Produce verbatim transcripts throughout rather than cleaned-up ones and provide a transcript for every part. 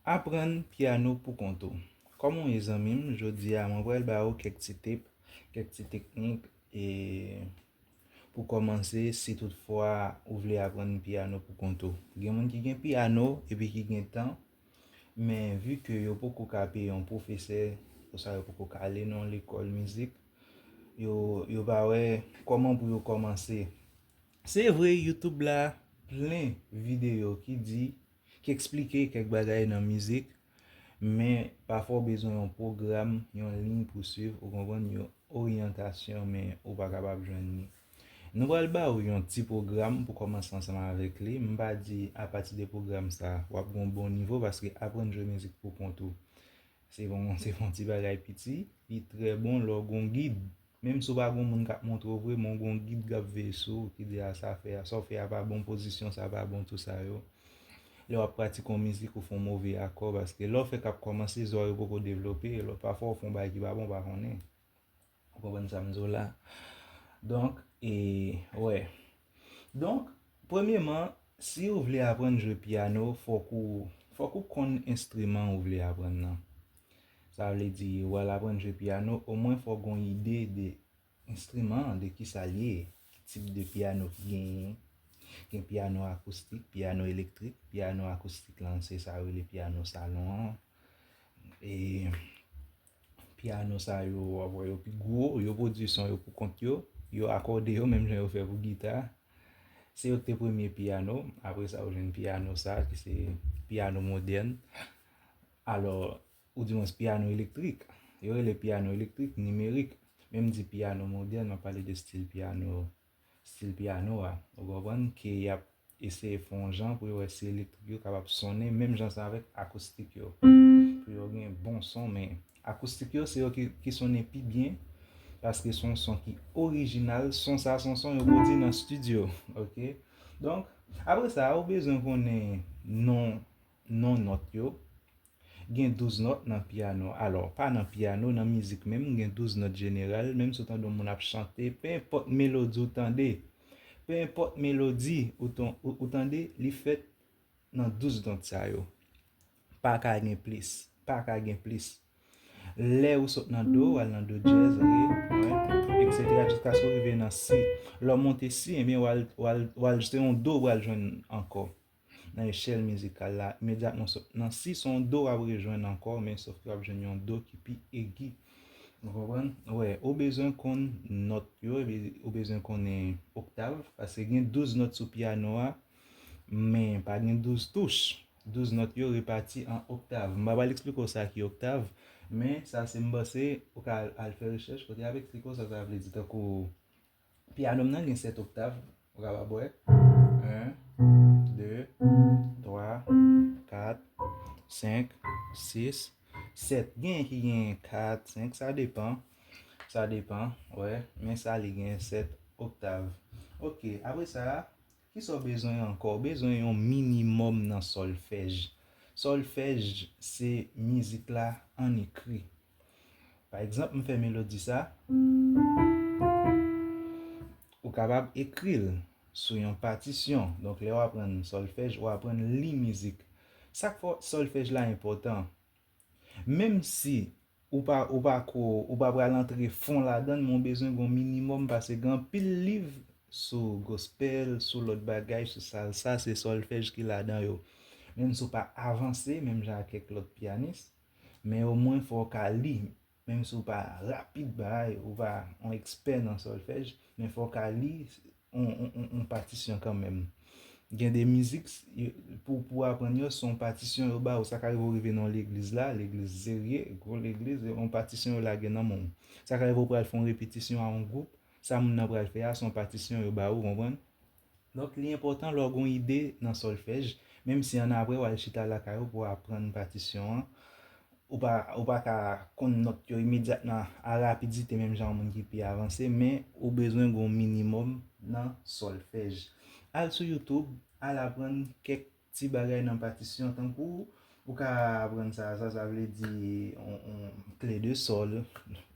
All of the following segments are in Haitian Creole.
Aprann pyano pou kont ou. Kòman w ye, zanmi m? Jodi a, mwen pral ba ou kèk ti tip, kèk ti teknik, e pou kòmanse, si toutfwa ou vle aprann pyano pou kont ou. Gen moun ki gen pyano epi ki gen tan, men vi ke yo poko ka peye yon pwofesè, oswa yo poko ka ale nan yon lekòl mizik, yo, yo pa wè kòman pou yo kòmanse. Se vre, YouTube la plen videyo ki di, ki eksplike kèk bagay nan mizik, men pafwa w bezwen yon pwogram, yon liy pou swiv, ou konprann, yon oryantasyon, men ou pa kapab jwenn li. Nou pral ba ou yon ti pwogram pou kòmanse ansanm avèk li. M pa di apati de pwogram sa, w ap gen yon bon nivo, paske aprann jwe mizik pou kont ou, se yon, se yon ti bagay piti, li trè bon lè w gen yon gid. Menm si w pa gen yon moun k ap montre w vre, men w gen yon gid k ap veye sou ou, ki di, "A, sa fè a, sa w fè a pa bon, pozisyon sa pa bon," tou sa yo. Lè w ap pratike yon mizik, ou fè yon move akò, paske lè w fèk ap kòmanse, zò yo poko devlope, lè pafwa w fè yon bagay ki pa bon, w pa konnen. Ou konprann sa m di w la? Donk, e, wè. Donk, premyeman, si w vle aprann jwe pyano, fòk ou, fòk ou konn enstriman ou vle aprann nan. Sa vle di, w al aprann jwe pyano, omwen fò w gen yon ide de enstriman an, de kisa l ye, ki tip de pyano ki genyen. Gen pyano akoustik, pyano elektrik. Pyano akoustik lan, se sa yo rele pyano salon an. E pyano sa yo, w ap wè yo pi gwo, yo pwodui son yo pou kont yo, yo akòde yo menm jan yo fè pou gita. Se yo ki te premye pyano, apre sa ou jwenn pyano sa, ki se pyano modèn. Alò, oudimwens pyano elektrik. Yo rele pyano elektrik, nimerik. Men m di pyano modèn, m ap pale de stil pyano, stil pyano a. Ou konprann? Ke y ap eseye fè yon jan pou yo wè si elektrik yo kapab sonnen menm jan sa avèk akoustik yo. Pou yo gen bon son, men akoustik yo, se yo ki, ki sonnen pi byen, paske se yon son ki orijinal. Son sa, se yon son yo pwodui nan estidyo, oke? Donk, apre sa, ou bezwen konnen non, non nòt yo. Gen douz nòt nan pyano. Alò, pa nan pyano, nan mizik menm, gen douz nòt jeneral. Menm si w tande yon moun ap chante, pe enpòt melodi w tande, pe enpòt melodi ou ton-, ou, ou tande, li fèt nan douz nòt sa yo. Pa ka gen plis. Pa ka gen plis. Lè ou sot nan do, w al nan do dyèz, re, re, etsetera, jiskaske w rive nan si. Lè w monte si, ebyen, w al, w al, w al, se yon do w al jwenn ankò nan echèl mizikal la. Imedyatman w sot nan si, se yon do w ap rejwenn ankò, men sòf ke w ap jwenn yon do ki pi egi. Ou konprann? Wè, ou bezwen konn nòt yo, epi ou bezwen konnen oktav, paske gen douz nòt sou pyano a, men pa gen douz touch. Douz nòt yo repati an oktav. M pa pral eksplike w sa ki oktav, men sa se m panse ou ka al, al fè rechèch kote y ap eksplike w sa sa vle di. Tankou pyano m nan gen sèt oktav, ou kapab wè. En, de, twa, kat, senk, sis, sèt. Gen ki gen kat, senk, sa depann. Sa depann, wè. Men sa li gen sèt oktav. Oke, apre sa, kisa w bezwen ankò? W bezwen yon minimòm nan sòlfèj. Sòlfèj se mizik la an ekri. Pa egzanp, m fè melodi sa. Ou kapab ekri l sou yon patisyon. Donk, lè w aprann sòlfèj, ou aprann li mizik. Sa k fè sòlfèj la enpòtan? Menm si ou pa, ou pa ko, ou pa pral antre fon ladan l, men w bezwen gen yon minimòm, paske gen anpil liv sou gospel, sou lòt bagay, sou salsa, se sòlfèj ki ladan yo. Menm si w pa avanse, menm jan ak kèk lòt pyanis, men omwen fò w ka li. Menm si w pa rapid bay, ou pa yon ekspè nan sòlfèj, men fò w ka li yon, yon, yon, yon patisyon kanmenm. Gen de mizik, s-, yo, pou, pou aprann yo, se yon patisyon yo ba ou. Sa ka rive w rive nan yon legliz la, legliz serye, gwo legliz, yon patisyon yo lage nan men w. Sa ka rive w pral fè yon repetisyon a yon gwoup, sa moun nan pral fè a, se yon patisyon yo ba ou, konprann? Donk, li enpòtan lè w gen yon ide nan sòlfèj, menm si annapre w al chita lakay ou pou w aprann patisyon an, ou pa, ou pa ka konn nòt yo imedyatman a rapidite, menm jan yon moun ki pi avanse, men ou bezwen gen yon minimòm nan sòlfèj. Al sou YouTube, al aprann kèk ti bagay nan patisyon, tankou ou ka aprann sa, sa, sa vle di yon, yon kle de sòl,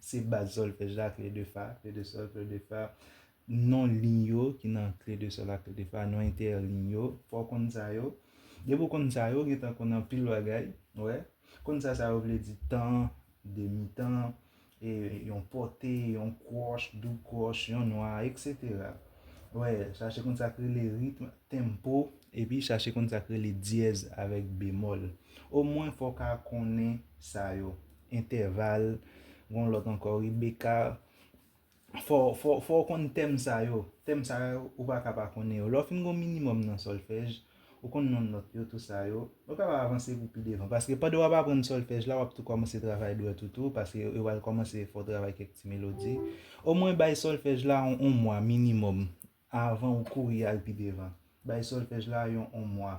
se baz sòlfèj la, kle de fa, kle de sòl, kle de fa, non liy yo ki nan kle de sòl ak kle de fa, non entèliy yo, fò w konn sa yo. Depi w konn sa yo, gentan konn anpil bagay, wè. Konn sa sa yo vle di tan, demi tan, e, yon pòte, yon kwòch, doub kwòch, yon nwa, etsetera. Wè, chache konn sa k rele ritm, tempo, epi chache konn sa k rele dyèz avèk bemòl. Omwen fò w ka konnen sa yo. Entèval, gon lòt ankò, Rebecca, fò, fò, fò w konn tèm sa yo. Tèm sa yo, ou pa ka pa konnen yo. Lè w fin gon minimòm nan sòlfèj, ou konn non nòt yo, tou sa yo, ou kapab avanse pou pi devan. Paske pandan w ap aprann sòlfèj la, w ap tou kòmanse travay dwèt ou tou, paske yo pral kòmanse fè w travay kèk ti melodi. Omwen bay sòlfèj la yon, yon mwa minimòm avan w kouri al pi devan. Bay sòlfèj la yon, yon mwa.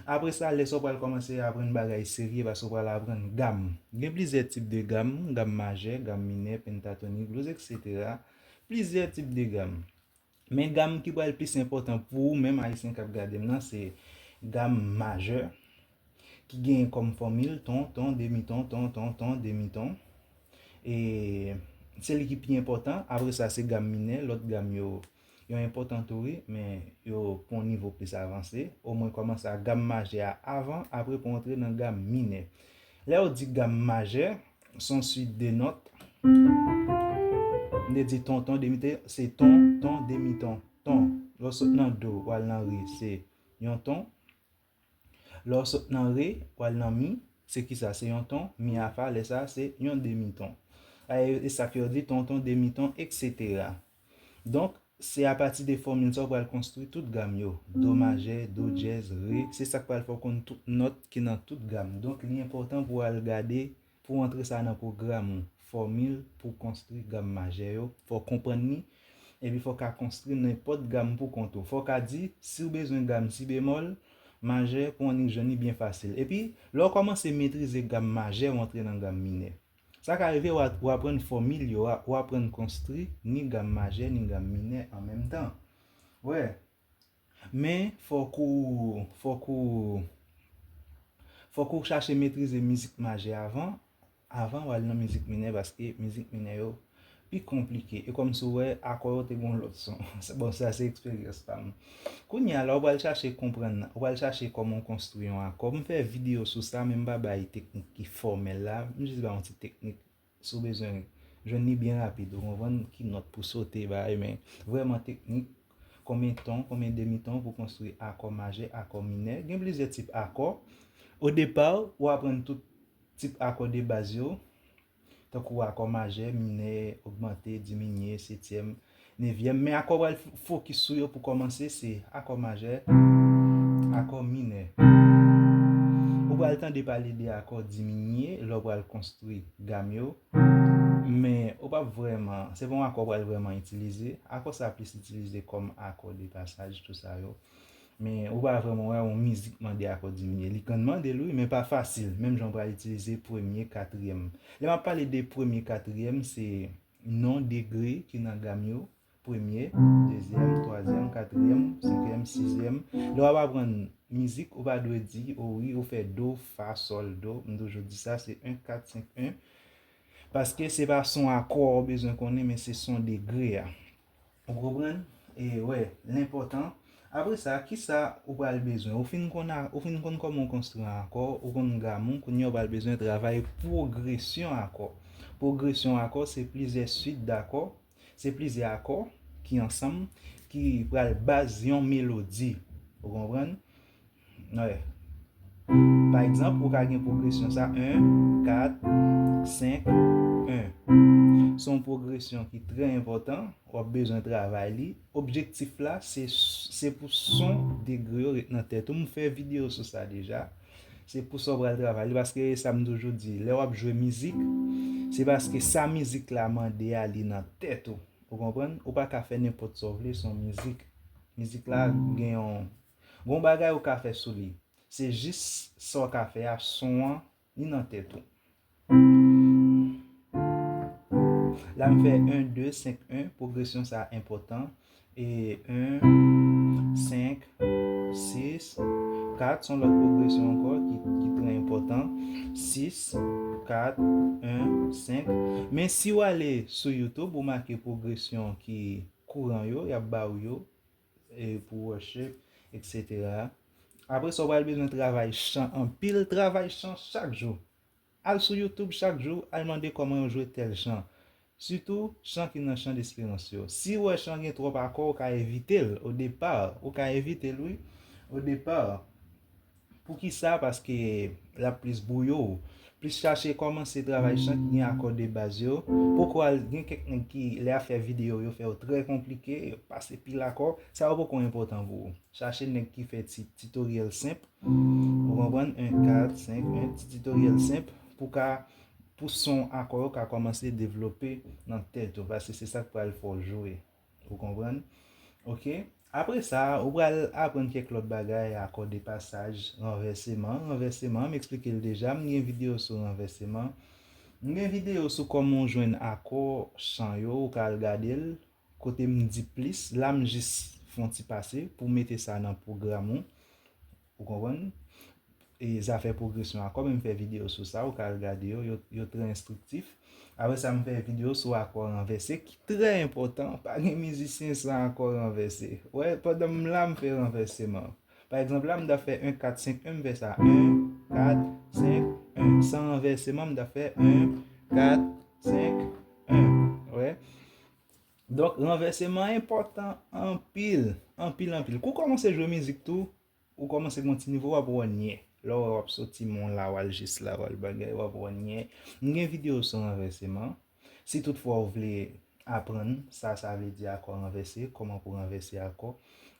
Apre sa, lè sa w pral kòmanse aprann bagay serye, paske w pral aprann gam. Gen plizyè tip de gam, gam majè, gam minè, pentatonik, blues, etsetera. Plizyè tip de gam. Men gam ki pral plis enpòtan pou ou menm Ayisyen k ap gade m nan, se gam majè, ki genyen kòm fòmil ton, ton, demi ton, ton, ton, ton, demi ton. E se li ki pi enpòtan. Apre sa, se gam minè. Lòt gam yo, yo enpòtan tou wi, men yo pou yon nivo plis avanse. Omwen kòmanse ak gam majè a avan, apre pou antre nan gam minè. Lè yo di gam majè, se yon swit de nòt. M te di ton, ton, demi ton, se ton, ton, demi ton, ton. Lè w sot nan do, w al nan re, se yon ton. Lè w sot nan re, w al nan mi, se kisa? Se yon ton, mi a fa, lè sa a, se yon demi ton. E, e sa k fè yo di ton, ton, demi ton, etsetera. Donk, se apati de fòmil sa w pral konstwi tout gam yo. Do majè, do dyèz, re. Se sa k pral fè w konn tout nòt ki nan tout gam. Donk, li enpòtan pou w al gade, pou w antre sa nan pwogram ou. Fòmil pou w konstwi gam majè yo, fò w konprann li, epi fò w ka konstwi nenpòt gam pou kont ou. Fò w ka di, si w bezwen gam si bemòl majè, pou w annik jwenn li byen fasil. Epi, lè w kòmanse metrize gam majè, w antre nan gam minè. Sa ka rive w a, w aprann fòmil yo, w a, w aprann konstwi ni gam majè, ni gam minè an menm tan. Wè. Men, fòk ou, fòk ou, fòk ou chache metrize mizik majè avan, avan w al nan mizik minè, paske mizik minè yo pi konplike. E kòmsi w wè, akò yo te gon lòt son. Bon, sa se eksperyans pa m. Kounye a la, w pral chache konprann, w pral chache kòman w konstwi yon akò. M fè videyo sou sa, men m pa bay teknik ki fòmèl la. M jis bay yon ti teknik si w bezwen jwenn li byen rapid, ou konprann ki nòt pou sote, bagay, men vrèman teknik, konbyen ton, konbyen demi ton pou konstwi akò majè, akò minè. Gen plizyè tip akò. O depa, ou aprann tout tip akò de baz yo, tankou akò majè, minè, ogmante, diminye, setyèm, nevyèm. Men akò w pral f-, fokis sou yo pou kòmanse, se akò majè, akò minè. Ou pral tande pale de akò diminye lè w pral konstwi gam yo. Men, ou p ap vrèman, se pa yon akò w pral vrèman itilize. Akò sa plis itilize kòm akò de pasaj, tou sa yo. Men, ou pa vrèman wè yon mizik mande akò diminye. Li konn mande l, wi, men pa fasil. Menm jan w pral itilize premye, katriyèm. Lè m ap pale de premye, katriyèm, se non degre ki nan gam yo. Premye, dezyèm, twazyèm, katriyèm, senkyèm, sizyèm. Lè w ap aprann mizik, ou pa dwe di, o wi, ou fè do, fa, sòl, do. M toujou di sa, se en, kat, senk, en. Paske se pa son akò w bezwen konnen, men se son degre a. Ou konprann? E, wè, l enpòtan. Apre sa, kisa ou pral bezwen? Ou fin konn a, ou fin konn kòman w konstwi yon akò, ou konn gam ou, kounye a w pral bezwen travay pwogresyon akò. Pwogresyon akò, se plizyè swit dakò, se plizyè akò ki ansanm, ki pral baz yon melodi. Ou konprann? Wè. Pa egzanp, ou ka gen pwogresyon sa, en, kat, senk, en. Se yon pwogresyon ki trè enpòtan, w ap bezwen travay li. Objektif la, se, se pou son degre yo ret nan tèt ou. M fè videyo sou sa deja. Se pou sa w pral travay li, paske e sa m toujou di, lè w ap jwe mizik, se paske sa mizik la mande a, li nan tèt ou. Ou konprann? Ou pa ka fè nenpòt sa w vle, se yon mizik. Mizik la gen yon, gon bagay ou ka fè sou li. Se jis sa w ka fè a, son an, li nan tèt ou. La m fè en, de, senk, en, pwogresyon sa enpòtan. E en, senk, sis, kat, se yon lòt pwogresyon ankò ki, ki trè enpòtan. Sis, kat, en, senk. Men si w ale sou YouTube, ou make pwogresyon ki kouran yo, y ap ba w yo, e pou worship, etsetera. Apre sa, w pral bezwen travay chan anpil, travay chan chak jou. Al sou YouTube chak jou, al mande kòman yo jwe tèl chan. Sitou, chan ki nan chan desperans yo. Si w wè chan gen twòp akò, ou ka evite l o depa. Ou ka evite l, wi, o depa. Poukisa? Paske l ap plis bwouye w. Plis chache kòmanse travay chan ki gen akò de baz yo. Poko al gen kèk nèg ki, lè y ap fè videyo, yo fè yo trè konplike, yo pase pil akò. Sa yo poko enpòtan pou ou. Chache nèg ki fè ti titoryèl senp. Ou konprann? En, kat, senk, en ti titoryèl senp pou ka, pou son akò yo ka kòmanse devlope nan tèt ou, paske se sa k pral fè w jwe. Ou konprann? Oke? Apre sa, ou pral aprann kèk lòt bagay, akò de pasaj, ranvèseman. Ranvèseman, m eksplike l deja, m gen videyo sou ranvèseman. M gen videyo sou kòman w jwenn akò chan yo, ou ka al gade l, kote m di plis. La, m jis fè yon ti pase pou mete sa nan pwogram ou. Ou konprann? E zafè pwogresyon akò, men m fè videyo sou sa, ou ka al gade yo, yo, yo trè enstriktif. Apre sa, m fè videyo sou akò ranvèse, ki trè enpòtan. Pa gen mizisyen san akò ranvèse. Wè, pandan m la, m fè ranvèseman. Pa egzanp, la, m ta fè en, kat, senk, en, m fè sa. En, kat, senk, en. San ranvèseman, m ta fè en, kat, senk, en. Wè. Donk, ranvèseman enpòtan anpil, anpil, anpil. Kou w kòmanse jwe mizik tou, ou kòmanse gen yon ti nivo, w ap wè nyè. Lè w wè w ap soti men w la, w al jis la, w al bagay, w ap wè nyè. M gen videyo sou ranvèseman. Si toutfwa w vle aprann sa, sa vle di akò ranvèse, kòman pou ranvèse akò,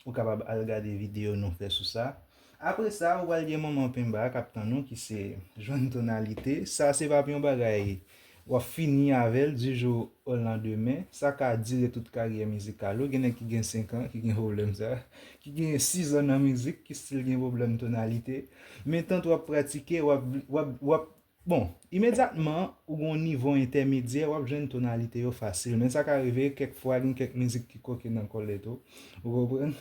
ou kapab al gade videyo nou fè sou sa. Apre sa, ou pral gen manman penba k ap tann ou, ki se jwenn tonalite. Sa se pa yon bagay w ap fini avè l du jour au lendemain. Sa ka dire tout karyè mizikal ou. Gen nèg ki gen senk an, ki gen pwoblèm sa, ki gen sizan nan mizik, ki still gen pwoblèm tonalite. Men tank w ap pratike, w ap, w ap, w ap, bon, imedyatman, ou gen yon nivo entèmedyè, w ap jwenn tonalite yo fasil. Men sa ka rive, kèk fwa, gen kèk mizik ki koke nan kòlèt ou. Ou konprann?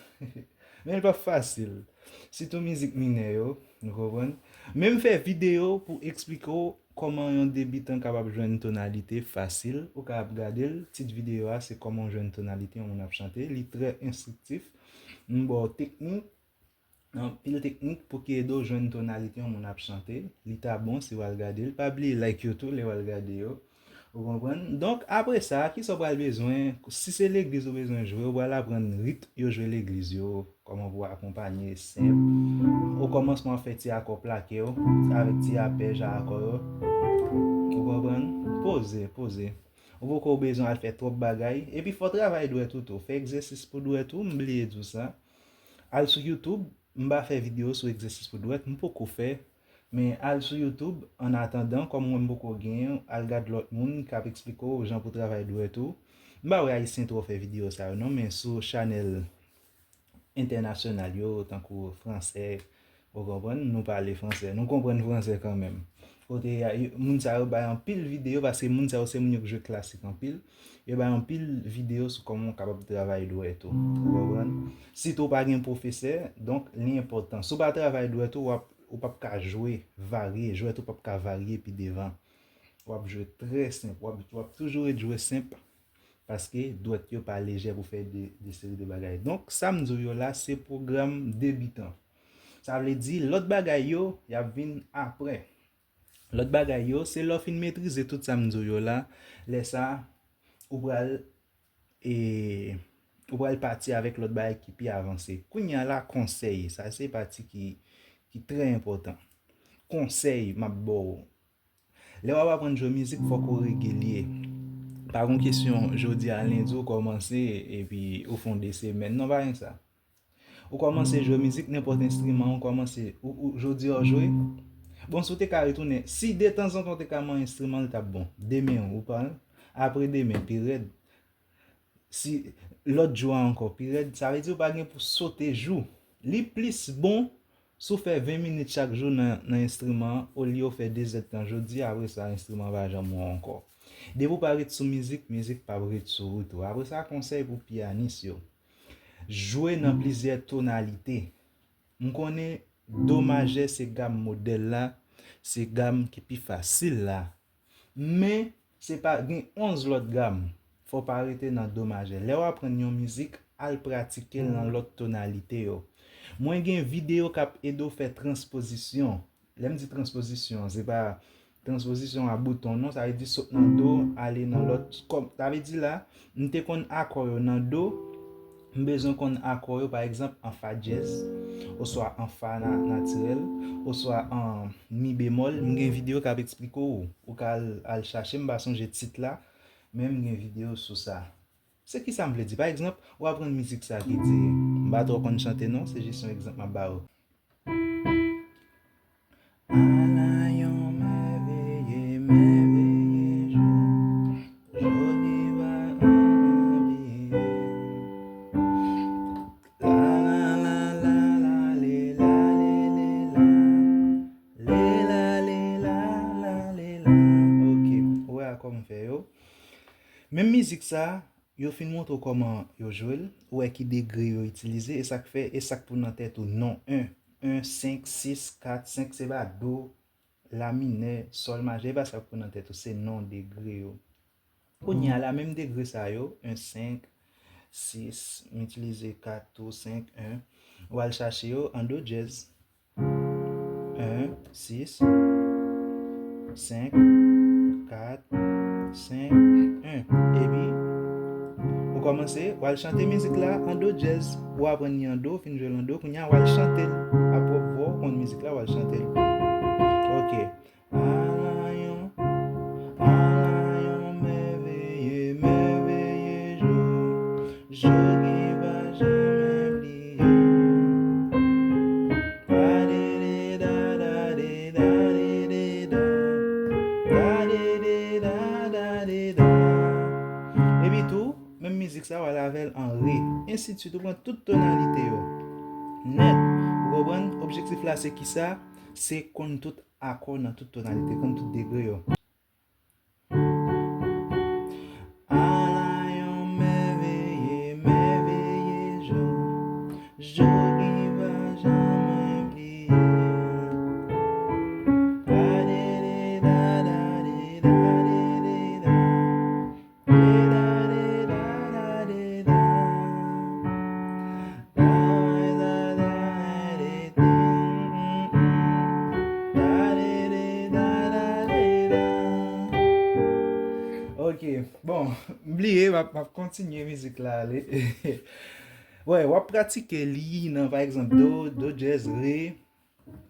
Men l p ap fasil. Sitou mizik minè yo, ou konprann? Men m fè videyo pou eksplike w kòman yon debitan kapab jwenn tonalite fasil. Ou kapab gade l. Tit videyo a, se kòman w jwenn tonalite yon moun ap chante. Li trè enstriktif. M ba w teknik, anpil teknik pou ki ede w jwenn tonalite yon moun ap chante. Li ta bon si w al gade l. Pa bliye like yo tou lè w al gade yo. Ou konprann? Donk, apre sa, kisa w pral bezwen? Si se legliz ou bezwen jwe, ou pral aprann rit yo jwe legliz yo, kòman pou w akonpanye, senp. Okòmansman, w ap fè ti akò plake yo, avèk ti apèj a akò yo. Ou konprann? Poze, poze. Ou poko bezwen al fè twòp bagay. Epi fò w travay dwèt ou tou. Fè egzèsis pou dwèt ou, m bliye di w sa. Al sou YouTube, m pa fè videyo sou egzèsis pou dwèt, m poko fè. Men al sou YouTube, annatandan, kòm mwen m poko genyen, al gad lòt moun k ap eksplike w jan pou travay dwèt ou. M pa wè Ayisyen twò fè videyo sa yo non, men sou chanèl entènasyonal yo, tankou fransè, ou konprann, nou pale fransè, nou konprann fransè kanmenm. Kote y a, y, moun sa yo bay anpil videyo, paske moun sa yo se moun yo k jwe klasik anpil. Yo bay anpil videyo sou kòman w kapab travay dwèt ou. Ou konprann? Sitou w pa gen pwofesè, donk li enpòtan. Si w pa travay dwèt ou, w ap, ou p ap ka jwe varye. Jwèt ou p ap ka varye pi devan. W ap jwe trè senp. W ap, w ap toujou ret jwe senp. Paske dwèt yo pa lejè pou fè de, de seri de bagay. Donk, sa m di w yo la, se pwogram debitan. Sa vle di, lòt bagay yo, y ap vin apre. Lòt bagay yo, se lè w fin metrize tout sa m di w yo la, lè sa, ou pral, e, ou pral pati avèk lòt bagay ki pi avanse. Kounye a la, konsèy. Sa se pati ki, ki trè enpòtan. Konsèy m ap ba w. Lè w ap aprann jwe mizik, fòk ou regilye. Pa gon kesyon jodi a lendi ou kòmanse epi ou fè yon de semèn. Non, pa gen sa. Ou kòmanse jwe mizik, nenpòt enstriman, ou kòmanse, ou, ou, jodi a w jwe. Bon, si w te ka retounen, si detanzantan w te ka manyen enstriman, l t ap bon. Demen, ou pral. Apre demen, pi rèd. Si lòt jou a ankò pi rèd, sa vle di ou pa gen pou sote jou. Li plis bon si w fè ven minit chak jou nan, nan enstriman an, olye w fè de zèdtan jodi, apre sa, enstriman an pa janm ou ankò. Depi w pa ret sou mizik, mizik p ap ret sou ou tou. Apre sa, konsèy pou pyanis yo. Jwe nan plizyè tonalite. M konnen do majè se gam modèl la, se gam ki pi fasil la. Men, se pa, gen onz lòt gam. Fò w pa rete nan do majè. Lè w aprann yon mizik, al pratike l nan lòt tonalite yo. Mwen gen videyo k ap ede w fè transpozisyon. Lè m di transpozisyon, se pa transpozisyon a bouton non, sa vle di sot nan do, ale nan lòt. Kòm, sa vle di la, m te konn akò yo nan do, m bezwen konn akò yo, pa egzanp, an fa dyèz, oswa an fa na-, natirèl, oswa an mi bemòl. M gen videyo k ap eksplike w, ou ka al, al chache, m pa sonje tit la, men m gen videyo sou sa. Se ki sa m vle di? Pa egzanp, ou aprann mizik sa ki di, m pa twò konn chante non, se jis yon egzanp m ap ba ou. Ala yon mèveye, mèveye jou, jodi va janm bliye. La, la, la, la, la, le, la, le, le, la. Le, la, le, la, la, le, la. Ok, ou wè a kòman m fè yo. Menm mizik sa, yo fin montre w kòman yo jwe l, ou wè ki degre yo itilize, e sa k fè, e sa k pou nan tèt ou non. En, en, senk, sis, kat, senk, se pa do, la minè, sòl majè, e pa sa k pou nan tèt ou, se non degre yo. Kounye a la, menm degre sa yo, en, senk, sis, m itilize kat tou, senk, en, ou al chache yo an do dyèz. En, sis, senk, kat, senk, en. Epi, ou kòmanse, ou al chante mizik la an do dyèz. Ou aprann li an do, fin jwe l an do, kounye a ou al chante l. A pwòp vwa w konn mizik la, ou al chante l. Ok. Ala yon, ala yon mèveye, mèveye jou, jou ki pa janm bliye. Da de de da, da de da de de da, da de de da, da de da. Epi tou, menm mizik sa, w al avè l an re. Ensidswit, ou pran tout tonalite yo. Nèt. Ou konprann? Objektif la, se ki sa? Se konn tout akò nan tout tonalite, konn tout degre yo. Ala yon mèveye, mèveye jou, jou ki pa janm bliye. Da de de da, da de da de de da. Ok, bon, m bliye, m ap, m ap kontinye mizik la ale. Wè, w ap pratike li nan, pa egzanp, do, do dyèz, re.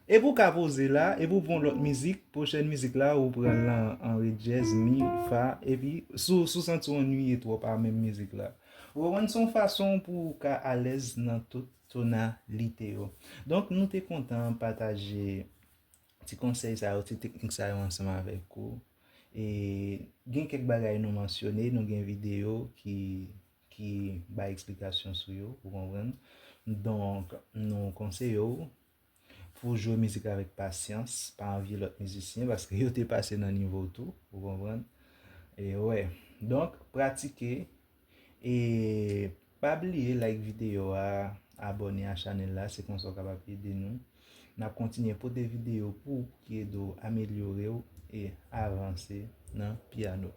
Epi w ka poze la, epi w pran yon lòt mizik, pwochèn mizik la, ou pran l an, an re dyèz, mi, fa, epi si w, si w santi w annuiye twòp a menm mizik la. Ou konprann, se yon fason pou w ka alèz nan tout tonalite yo. Donk, nou te kontan pataje ti konsèy sa yo, ti teknik sa yo ansanm avèk ou. E gen kèk bagay nou mansyone, nou gen videyo ki, ki bay eksplikasyon sou yo, ou konprann. Donk, nou konseye w pou w jwe mizik la avèk pasyans, pa anvye lòt mizisyen, paske yo te pase nan nivo w tou, ou konprann? E wè. Donk, pratike, e pa bliye like videyo a, abòne a chanèl la, se konsa w kapab ede nou. N ap kontinye pote videyo pou w ki ede w amelyore w e avanse nan pyano.